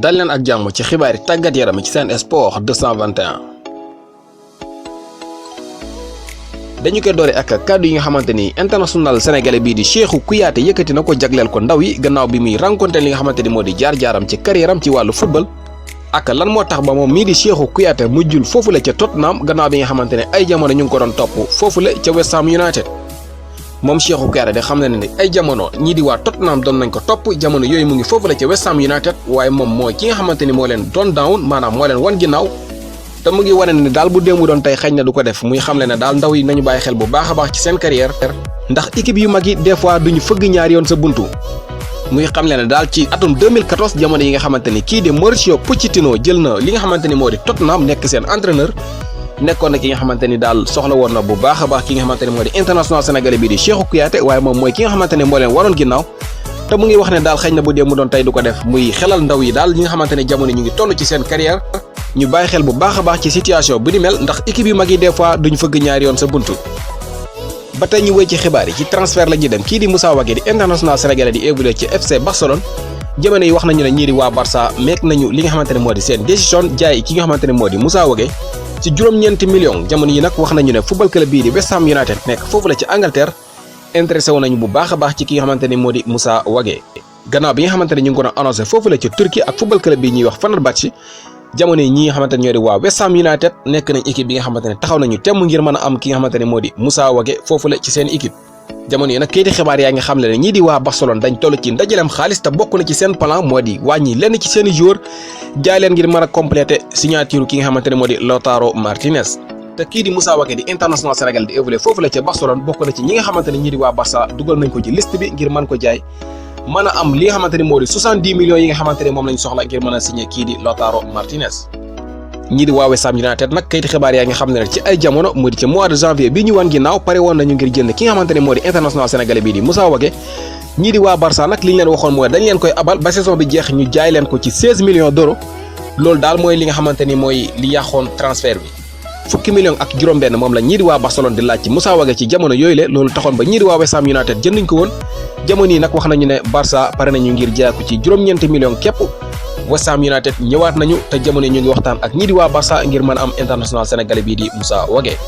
dal leen ak jàmm ci xibaari tàggat yaram ci Sen Sport 221. dañu koy doore ak kàddu yi nga xamante ni international sénégalais bii di Cheikhou Kouyaté yëkkati na ko jagleel ko ndaw yi gannaaw bi muy rencontré li nga xamante ni moo di jaar-jaaram ci carrière am ci wàllu football. ak lan moo tax ba moom mii di Cheikhou Kouyaté mujjul foofu la ca Tottenham gannaaw bi nga xamante ne ay jamono ñu ngi ko doon topp foofu la ca West Ham United. moom Cheikhou Kouyaté de xam na ne ay jamono ñii di waa Tottenham doon nañ ko topp jamono yooyu mu ngi foofu la ca West Ham United waaye moom mooy ki nga xamante ni moo leen doon down maanaam moo leen wan ginnaaw te mu ngi wane ne daal bu démb doon tey xëy na du ko def muy xamle ne daal ndaw yi nañu bàyyi xel bu baax a baax ci seen carrière ndax équipe yu mag yi des fois duñu fëgg ñaari yoon sa buntu. muy xamle ne daal ci atum 2014 jamono yi nga xamante ni kii di Mauricio Pochettino jël na li nga xamante ni moo di Tottenham nekk seen entraîneur nekkoon na ki nga xamante ni daal soxla woon na bu baax a baax ki nga xamante ni moo di international sénégalais bi di Cheikhou Kouyaté waaye moom mooy ki nga xamante ne moo leen waroon ginnaaw te mu ngi wax ne daal xëy na bu dee mu doon tey du ko def muy xelal ndaw yi daal ñi nga xamante ne jamono ñu ngi toll ci seen carrière ñu bàyyi xel bu baax a baax ci situation bu ni mel ndax équipe yu mag yi des fois duñu fëgg ñaari yoon sa buntu. ba tey ñu wéy ci xibaar yi ci transfert la ji dem kii di Moussa Wagué di international sénégalais di évoluer ci FC Barcelone jamono yi wax nañu ne ñii di waa Barça meek nañu li nga xamante ne moo di seen décision jaay ki nga xamante ne moo di Moussa Wagué ci juróom-ñeenti millions jamono yi nag wax nañu ne football club bii di West Ham United nekk foofu la ci Angleterre intéressé wu nañu bu baax a baax ci ki nga xamante ne moo di Moussa Wagué gannaaw bi nga xamante ne ñu ngi ko doon annoncé foofu la ci Turquie ak football club bii ñuy wax Fenerbahçe jamono yi ñi nga xamante ne ñoo di waa West Ham United nekk nañ équipe bi nga xamante ne taxaw nañu temm ngir mën a am ki nga xamante ne moo di Moussa Wagué foofu la ci seen équipe jamono yi nag kayiti xibaar yaa ngi xam ne ñii di waa Barcelone dañ toll ci ndajaleem xaalis te bokk na ci seen plan moo di wàññi lenn ci seen i joueur jaay leen ngir mën a complété signature ki nga xamante ne moo di Lautaro Martinez te kii di Moussa Wagué di international Sénégal di évoluer foofu la ca Barcelone bokk na ci ñi nga xamante ne ñii di waa Barça dugal nañ ko ci liste bi ngir mën ko jaay mën a am li nga xamante ne moo di 70 millions yi nga xamante ne moom lañ soxla ngir mën a signé kii di Lautaro Martinez ñii di waa West Ham United nag kayiti xibaar yaa ngi xam ne ci ay jamono mu di ci mois de janvier bii ñu wan ginnaaw pare woon nañu ngir jënd ki nga xamante ne moo di international sénégalais bii di Moussa Wagué ñii di waa Barça nag li ñu leen waxoon mooy dañ leen koy abal ba saison bi jeex ñu jaay leen ko ci 16 millions d'euros loolu daal mooy li nga xamante ni mooy li yàqoon transfert bi fukki millions ak juróom-benn moom la ñii di waa Barcelone di laaj ci Moussa Wagué ci jamono yooyu le loolu taxoon ba ñii di waa West Ham United jënduñ ko woon jamono yi nag wax nañu ne Barça pare nañu ngir jaay ko ci juróom-ñeenti millions képp West Ham United ñëwaat nañu te jamono ñu ngi waxtaan ak ñii di waa Barça ngir mën a am international sénégalais bii di Moussa Wagué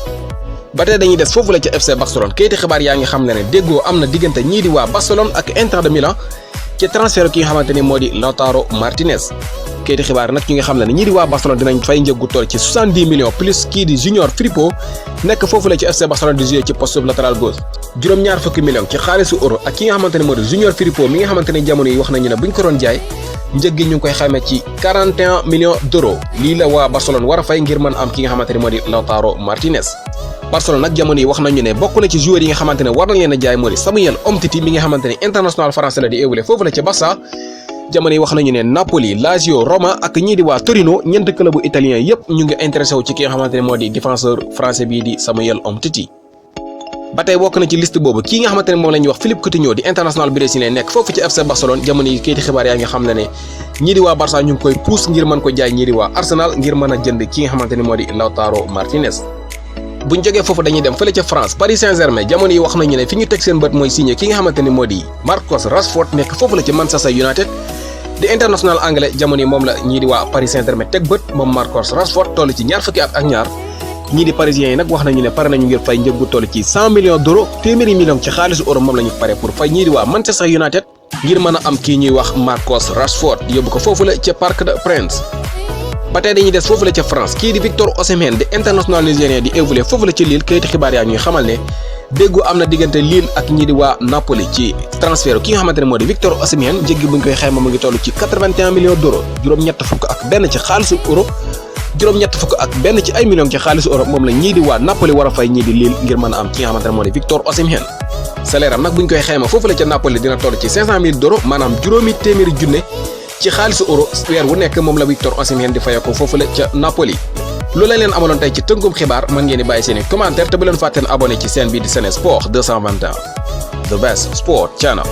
ba tey dañuy des foofu la ca FC Barcelone kayiti xibaar yaa ngi xam ne déggoo am na diggante ñii di waa Barcelone ak Inter de Milan ci transfert ki nga xamante ni moo di Lautaro Martinez kayiti xibaar nag ñu ngi xam ne ñii di waa Barcelone dinañ fay njëggu toll ci 70 millions plus kii di Junior Firpo nekk foofu la ci FC Barcelone di jouer ci poste latéral gauche juróom-ñaar fukki millions ci xaalisu euro ak ki nga xamante ne moo di Junior Firpo mi nga xamante ne jamono yi wax nañu ne buñ ko doon jaay njëg gi ñu ngi koy xamee ci 41 millions d'euros lii la waa Barcelone war a fay ngir mën am ki nga xamante ne moo di Lautaro Martinez Barcelone nag jamono yi wax nañu ne bokk na ci joueurs yi nga xamante ne war nañ leen a jaay moo di Samuel Umtiti mi nga xamante ne international français la di évoluer foofu la ca Barça jamono yi wax nañu ne Napoli Lazio Roma ak ñii di waa Torino ñeent club bu italien yépp ñu ngi intéressé wu ci ki nga xamante ne moo di défenseur français bii di Samuel Umtiti ba tey bokk na ci liste boobu kii nga xamante ne moom la ñuy wax Philippe Coutinho di international brésilien nekk foofu ci FC Barcelone jamono yi kayiti xibaar yaa ngi xam ne ñii di waa Barça ñu ngi koy pousse ngir mën ko jaay ñii di waa Arsenal ngir mën a jënd ki nga xamante ne moo di Lautaro Martinez buñ jógee foofu dañuy dem fële ca France Paris Saint-Germain jamono yi wax nañu ne fi ñu teg seen bët mooy signé ki nga xamante ne moo di Marcus Rashford nekk foofu la ca Manchester United di international anglais jamono yi moom la ñii di waa Paris Saint-Germain teg bët moom Marcus Rashford toll ci ñaar fukki at ak ñaar ñii di parisiens yi nag wax nañu ne pare nañu ngir fay njëggu toll ci 100 millions d'euros téeméeri millions ci xaalisu euro moom la ñu pare pour fay ñii di waa Manchester United ngir mën a am kii ñuy wax Marcus Rashford yóbbu ko foofu la ca Parc des Princes ba tey dañuy des foofu la ca France kii di Victor Osimhen di international nigérien di évoluer foofu la ci Lille kayiti xibaar yaa ñuy xamal ne déggu am na diggante Lille ak ñii di waa Napoli ci transfert ki nga xamante ne moo di Victor Osimhen njëg gi buñ koy xayma mu ngi toll ci 81 millions d'euros juróom-ñett fukk ak benn ci xaalisu euro juróom-ñett fukk ak benn ci ay millions ci xaalisu euro moom la ñii di waa Napoli war a fay ñii di Lille ngir mën a am ki nga xamante ne moo di Victor Osimhen salaire am nag buñ koy xayma foofu la ca Napoli dina toll ci 500 000 d'euros maanaam juróomi téeméeri junne ci xaalisu euro weer wu nekk moom la Victor Osimhen di fayako foofu la ca Napoli loolu lañ leen amaloon tey ci tënkum xibaar mën ngeen di bàyyi seen i commentaire te bu leen fàtteen abonné ci chaîne bi di Sen Sport 221 the best sport channel